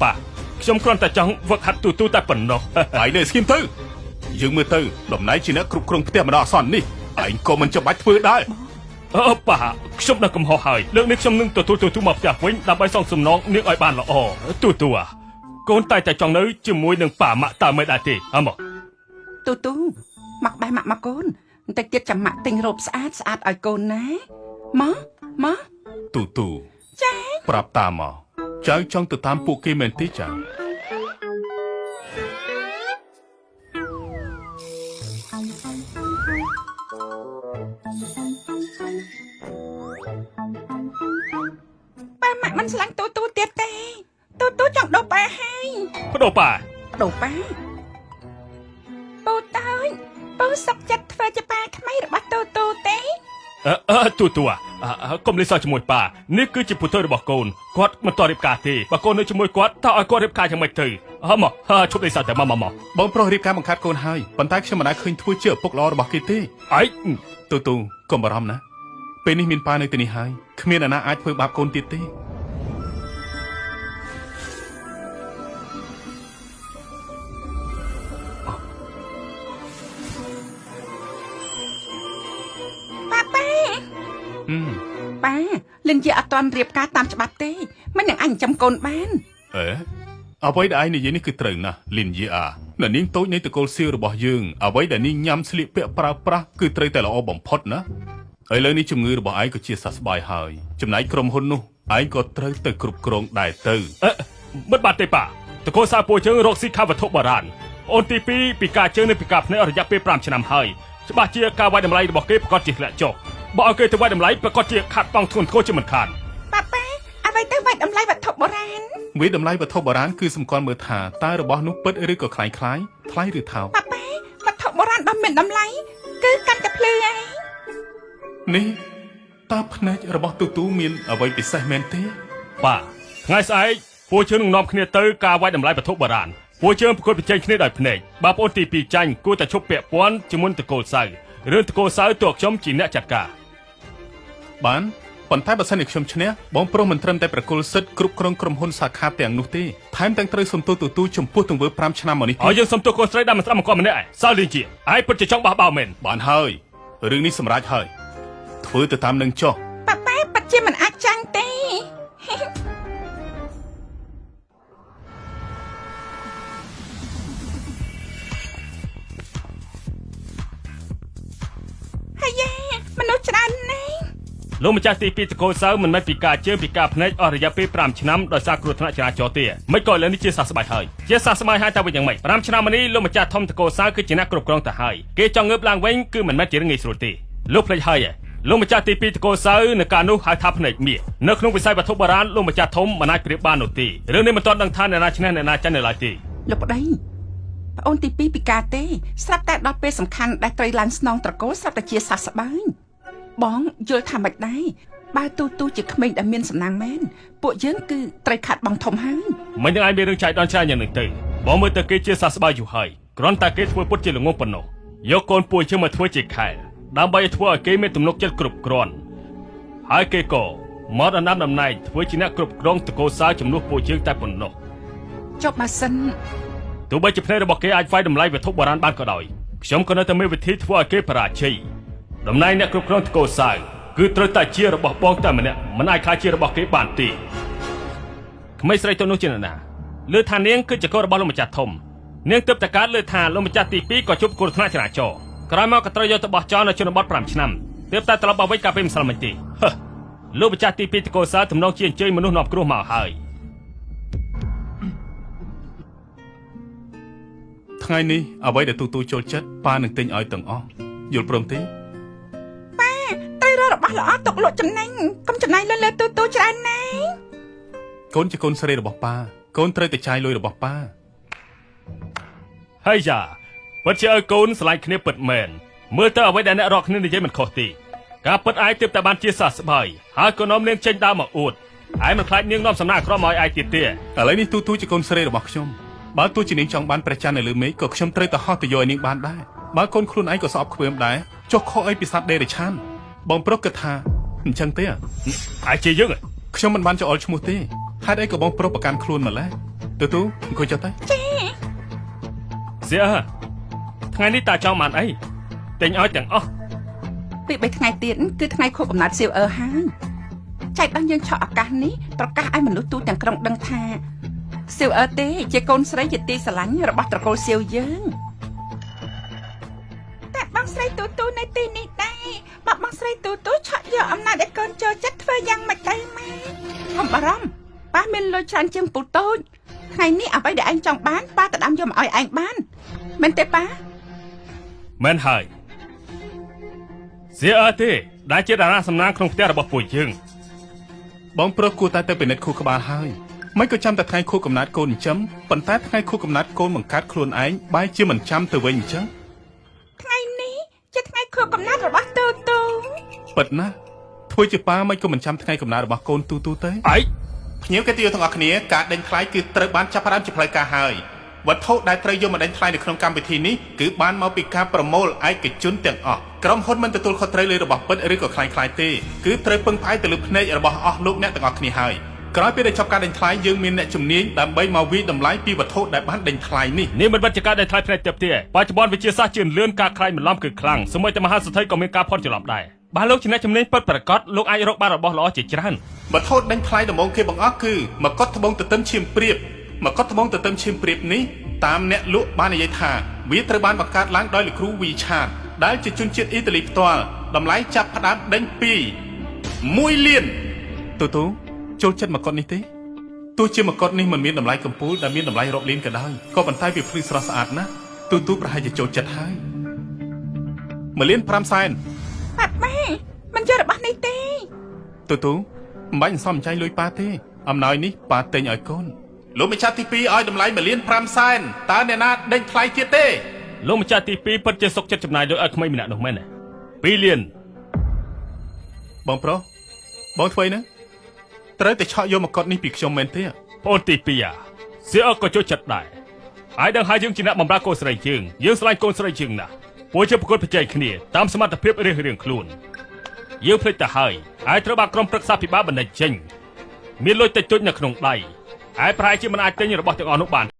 ប៉ាខ្ញុំគ្រាន់តែចង់វឹកហាត់ទូទូតែប៉ុណ្ណោះ ឯងនៅស្គីមទៅយើងមើលទៅតំណែងជាអ្នកគ្រប់គ្រងផ្ទះម្ដងអសន្ននេះឯងក៏មិនចាំបាច់ធ្វើដែរ អឺប៉ាខ្ញុំដឹងកំហុសហើយលើកនេះខ្ញុំនឹងទទួលទូទូមកផ្ទះវិញដើម្បីសងសំណងនាងឲ្យបានល្អទូទូអាកូនតែតែចង់នៅជាមួយនឹងប៉ាម៉ាក់តើមិនដែរទេហ៎មក ទូទូមកបែរម៉ាក់មកកូនបន្តិចទៀតចាំម៉ាក់ទិញរ៉ូបស្អាតស្អាតឲ្យកូនណាមកមក ទូទូ ចា ប្រាប់តាមមកចៅចង់ទៅតាមពួកគេមែនទេចៅ ប៉ាម៉ាក់មិនស្លាញ់ទូទូទៀតទេទូទូចង់ដូរប៉ាហើយ បដូរប៉ា ដូរប៉ាពូតើចពូសុកចិត្តធ្វើជាប៉ាថ្មីរបស់ទូទូទេ អឺអឺទូទូអាកុំលេងសើចជាមួយប៉ានេះគឺជាពុទ្ធរបស់កូនគាត់មិនតរៀបការទេបើកូននៅជាមួយគាត់តើឲ្យគាត់រៀបការយ៉ាងម៉េចទៅហ៎មកហឺឈប់លេងសើចតែមកមកមក បងប្រុសរៀបការបង្ខាត់កូនហើយប៉ុន្តែខ្ញុំមិនដែលឃើញធ្វើជាឪពុកល្អរបស់គេទេ អី ទូទូកុំបារម្ភណាពេលនេះមានប៉ានៅទីនេះហើយគ្មានអ្នកណាអាចធ្វើបាបកូនទៀតទេ ប៉ាប៉ា ហឹម ប៉ាលិនជាអត់ទាន់រៀបការតាមច្បាប់ទេមិននឹងអញចាំកូនបាន អេអ្វីដែលឯងនិយាយនេះគឺត្រូវណាស់លីនយេអាអ្នកនាងតូចនៃតកូលសៀវរបស់យើងអ្វីដែលនាងញ៉ាំស្លៀកពាក់ប្រើប្រាស់គឺត្រូវតែល្អបំផុតណាឥឡូវនេះជំងឺរបស់ឯងក៏ជាសះស្បើយហើយចំណែកក្រុមហ៊ុននោះឯងក៏ត្រូវទៅគ្រប់គ្រងដែរទៅ អឺមិនបាត់ទេប៉ាតកូសាពួកជើងរកស៊ីខាវត្ថុបុរាណអូនទី2ពីការជើងនិងពីការភ្នែករយៈពេល5ឆ្នាំហើយច្បាស់ជាការវាយតម្លៃរបស់គេប្រកាសជាធ្លាក់ចុះបើឲ្យគេទៅវាយតម្លៃប្រកាសជាខាត់បងធ្ងន់ធ្ងរជាមិនខាន ប៉ាប៉ាអ្វីទៅវាយតម្លៃវត្ថុបុរាណ វាតម្លៃវត្ថុបុរាណគឺសម្គាល់មើលថាតើរបស់នោះពិតឬក៏คล้ายคล้ายថ្លៃឬថោក ប៉ាប៉ាវត្ថុបុរាណដ៏មានតម្លៃគឺកាន់តែភ្លឺឯង នេះតើភ្នែករបស់ទូទូមានអ្វីពិសេសមែនទេ បាទថ្ងៃស្អែកពួកជើងនឹងនាំគ្នាទៅការវាយតម្លៃវត្ថុបុរាណពួកជើងប្រកួតប្រជែងគ្នាដោយភ្នែកបើប្អូនទី2ចាញ់គួរតែឈប់ពាក់ព័ន្ធជាមួយតកូលសៅរឿងតកូលសៅតួខ្ញុំជាអ្នកចាត់ការ បានប៉ុន្តែបើសិនជាខ្ញុំឈ្នះបងប្រុសមិនត្រឹមតែប្រគល់សិទ្ធិគ្រប់គ្រងក្រុមហ៊ុនសាខាទាំងនោះទេថែមទាំងត្រូវសំទោសទូទូចំពោះទង្វើ5ឆ្នាំមកនេះ ឲ្យ ទៀត យើងសុំទោសកូនស្រីដែលមិនស្ដាប់បង្គាប់ម្នាក់ឯងសៅលីងជាឯងពិតជាចង់បះបោរមែន បានហើយរឿងនេះសម្រេចហើយធ្វើទៅតាមនឹងចុះ ប៉ាប៉ាពិតជាមិនអាចចាញ់ទេ ហាយ៉ាមនុស្សច្រើនណាស់ លោកម្ចាស់ទី2តកូលសៅមិនមែនពីការជើងពីការភ្នែកអស់រយៈពេល5ឆ្នាំដោយសារគ្រោះថ្នាក់ចរាចរណ៍ទេមិនក៏ឥឡូវនេះជាសះស្បើយហើយជាសះស្បើយហើយតែវិញយ៉ាងម៉េច5ឆ្នាំមកនេះលោកម្ចាស់ធំតកូលសៅគឺជាអ្នកគ្រប់គ្រងទៅហើយគេចង់ងើបឡើងវិញគឺមិនមែនជារឿងងាយស្រួលទេលោកភ្លេចហើយឯងលោកម្ចាស់ទី2តកូលសៅនៅកាលនោះហៅថាភ្នែកមាសនៅក្នុងវិស័យវត្ថុបុរាណលោកម្ចាស់ធំមិនអាចប្រៀបបាននោះទេរឿងនេះមិនទាន់ដឹងថាអ្នកណាឈ្នះអ្នកណាចាញ់នៅឡើយទេ លោកប្តីប្អូនទី2ពិការទេស្រាប់តែដល់ពេលសំខាន់ដែលត្រូវឡើងស្នងត្រកូលស្រាប់តែជាសះស្បើយបងយល់ថាមិនដែរបើទូទូជាក្មេងដែលមានសំណាងមែនពួកយើងគឺត្រូវខាត់បងធំហើយ មិននឹងឯងមានរឿងចៃដន្យច្រើនយ៉ាងនឹងទៅបងមើលទៅគេជាសះស្បើយយូរហើយគ្រាន់តែគេធ្វើពុតជាល្ងងប៉ុណ្ណោះយកកូនពួយជើងមកធ្វើជាខែលដើម្បីឲ្យធ្វើឲ្យគេមានទំនុកចិត្តគ្រប់គ្រាន់ហើយគេក៏មកដណ្ដើមតំណែងធ្វើជាអ្នកគ្រប់គ្រងតកូសាជំនួសពួកជើងតែប៉ុណ្ណោះ ចុះបើសិន ទោះបីជាភ្នែករបស់គេអាចវាយតម្លៃវត្ថុបុរាណបានក៏ដោយខ្ញុំក៏នៅតែមានវិធីធ្វើឲ្យគេបរាជ័យតំណែងអ្នកគ្រប់គ្រងតកូសាគឺត្រូវតែជារបស់បងតែម្នាក់មិនអាចខ្លាចជារបស់គេបានទេក្មេងស្រីទៅនោះជាអ្នកណាលើថានាងគឺជាកូនរបស់លោកម្ចាស់ធំនាងទើបតែកើតលើថាលោកម្ចាស់ទី2ក៏ជួបគ្រោះថ្នាក់ចរាចរណ៍ក្រោយមកក៏ត្រូវយកទៅបោះចោលនៅជនបទ5ឆ្នាំទើបតែត្រឡប់មកវិញកាលពីម្សិលមិញទេហឺលោកម្ចាស់ទី2តកូសាទំនងជាអញ្ជើញមនុស្សនាំគ្រោះមកហើយ ថ្ងៃនេះអ្វីដែលទូទូចូលចិត្តប៉ានឹងទិញឲ្យទាំងអស់យល់ព្រមទេ ប៉ាត្រូវរករបស់ល្អទុកលក់ចំណេញកុំចំណាយលុយលើទូទូច្រើនណាស់ កូនជាកូនស្រីរបស់ប៉ាកូនត្រូវតែចាយលុយរបស់ប៉ា ហើយយ៉ាពិតជាឲ្យកូនស្រឡាញ់គ្នាពិតមែនមើលទៅអ្វីដែលអ្នករកគ្នានិយាយមិនខុសទេការពិតឯងទើបតែបានជាសះស្បើយហើយក៏នាំនាងចេញដើមមកអួតឯងមិនខ្លាចនាងនាំសំណាងអាក្រក់មកឲ្យឯងទៀតទេ ឥឡូវនេះទូទូជាកូនស្រីរបស់ខ្ញុំបើទោះជានាងចង់បានព្រះច័ន្ទនៅលើមេឃក៏ខ្ញុំត្រូវតែហោះទៅយកឲ្យនាងបានដែរបើកូនខ្លួនឯងក៏ស្អប់ខ្ពើមដែរចុះខុសអីពីសត្វដេរឆានបងប្រុសគិតថាអញ្ចឹងទេ ឯងជាយើងហ៎ ខ្ញុំមិនបានច្អល់ឈ្មោះទេហេតុអីក៏បងប្រុសប្រកាន់ខ្លួនម្ល៉េះ ទូទូអង្គុយចុះទៅ សៀអើថ្ងៃនេះតាចង់បានអីទិញឲ្យទាំងអស់ ពីបីថ្ងៃទៀតគឺថ្ងៃខួបកំណត់សៀវអើហើយចែកដល់យើងឆក់ឱកាសនេះប្រកាសឲ្យមនុស្សទូទាំងក្រុងដឹងថាសៀវអើទេជាកូនស្រីជាទីស្រឡាញ់របស់ត្រកូលសៀវយើងតែបងស្រីទូទូនៅទីនេះដែរបើបងស្រីទូទូឆក់យកអំណាចឲ្យកូនចូលចិត្តធ្វើយ៉ាងម៉េចទៅម៉ែកុំបារម្ភប៉ាមានលុយច្រើនជាងពូតូចថ្ងៃនេះអ្វីដែលឯងចង់បានប៉ាទៅដាំយកមកឲ្យឯងបានមែនទេប៉ា មែនហើយសៀអើទេដែលជាតារាសំណាងក្នុងផ្ទះរបស់ពួកយើង បងប្រុសគួរតែទៅពិនិត្យខួរក្បាលហើយមិនក៏ចាំតែថ្ងៃខួបកំណត់កូនចិញ្ចឹមប៉ុន្តែថ្ងៃខួបកំណត់កូនបង្កើតខ្លួនឯងបែរជាមិនចាំទៅវិញអញ្ចឹង ថ្ងៃនេះជាថ្ងៃខួបកំណត់របស់ទូទូ ពិតណាស់ធ្វើជាប៉ាមិនក៏មិនចាំថ្ងៃកំណត់របស់កូនទូទូទេ អី ភ្ញៀវកិត្តិយសទាំងអស់គ្នាការដេញថ្លៃគឺត្រូវបានចាប់ផ្ដើមជាផ្លូវការហើយវត្ថុដែលត្រូវយកមកដេញថ្លៃនៅក្នុងកម្មវិធីនេះគឺបានមកពីការប្រមូលឯកជនទាំងអស់ក្រុមហ៊ុនមិនទទួលខុសត្រូវលើរបស់ពិតឬក៏คล้ายៗទេគឺត្រូវពឹងផ្អែកទៅលើភ្នែករបស់អស់លោកអ្នកទាំងអស់គ្នាហើយក្រោយពេលដែលចប់ការដេញថ្លៃយើងមានអ្នកជំនាញដើម្បីមកវិយតម្លៃពីវត្ថុដែលបានដេញថ្លៃនេះ នេះមិនបាត់ជាការដែលថ្លៃផ្នែកទៀតទេបច្ចុប្បន្នវិទ្យាសាស្ត្រជឿនលឿនការខ្លាយបន្លំគឺខ្លាំងសូម្បីតែមហាសេដ្ឋីក៏មានការផន់ច្រឡំដែរបើលោកជាអ្នកជំនាញពិតប្រាកដលោកអាចរកបានរបស់ល្អជាច្រើន វត្ថុដេញថ្លៃដំបូងគេបង្អស់គឺមកុដត្បូងទទឹមឈាមព្រាបមកុដត្បូងទទឹមឈាមព្រាបនេះតាមអ្នកលក់បាននិយាយថាវាត្រូវបានបង្កើតឡើងដោយលោកគ្រូវីឆាតដែលជាជនជាតិអ៊ីតាលីផ្ទាល់តម្លៃចាប់ផ្ដើមដេញពី1លានទូទូចូលចិត្តមកុដនេះទេទោះជាមកុដនេះមិនមានតម្លៃកំពូលដែលមានតម្លៃរាប់លានក៏ដោយក៏ប៉ុន្តែវាភ្លឺស្រស់ស្អាតណាស់ទូទូប្រហែលជាចូលចិត្តហើយ1លាន5សែន ប៉ាប៉ាមិនយករបស់នេះទេ ទូទូមិនបាច់សំចៃលុយប៉ាទេអំណោយនេះប៉ាទិញឲ្យកូនលោកម្ចាស់ទី2ឲ្យតម្លៃ1លាន5សែនតើអ្នកណាដេញថ្លៃទៀតទេ លោកម្ចាស់ទី2ពិតជាសុកចិត្តចំណាយលុយឲ្យក្មេងម្នាក់នោះមែនទេ2លាន បងប្រុសបងធ្វើអីហ្នឹងត្រូវតែឆក់យកមកុដនេះពីខ្ញុំមែនទេ ប្អូនទី2អាសៀអក៏ចូលចិត្តដែរហើយដឹងហើយយើងជាអ្នកបម្រើកូនស្រីយើងយើងស្រឡាញ់កូនស្រីយើងណាស់ពួកជាប្រកួតប្រជែងគ្នាតាមសមត្ថភាពរៀងៗខ្លួនយើងភ្លេចទៅហើយហើយត្រូវបានក្រុមប្រឹក្សាភិបាលបណ្ដេញចេញមានលុយតិចតួចនៅក្នុងដៃហើយប្រហែលជាមិនអាចទិញរបស់ទាំងអស់នោះបាន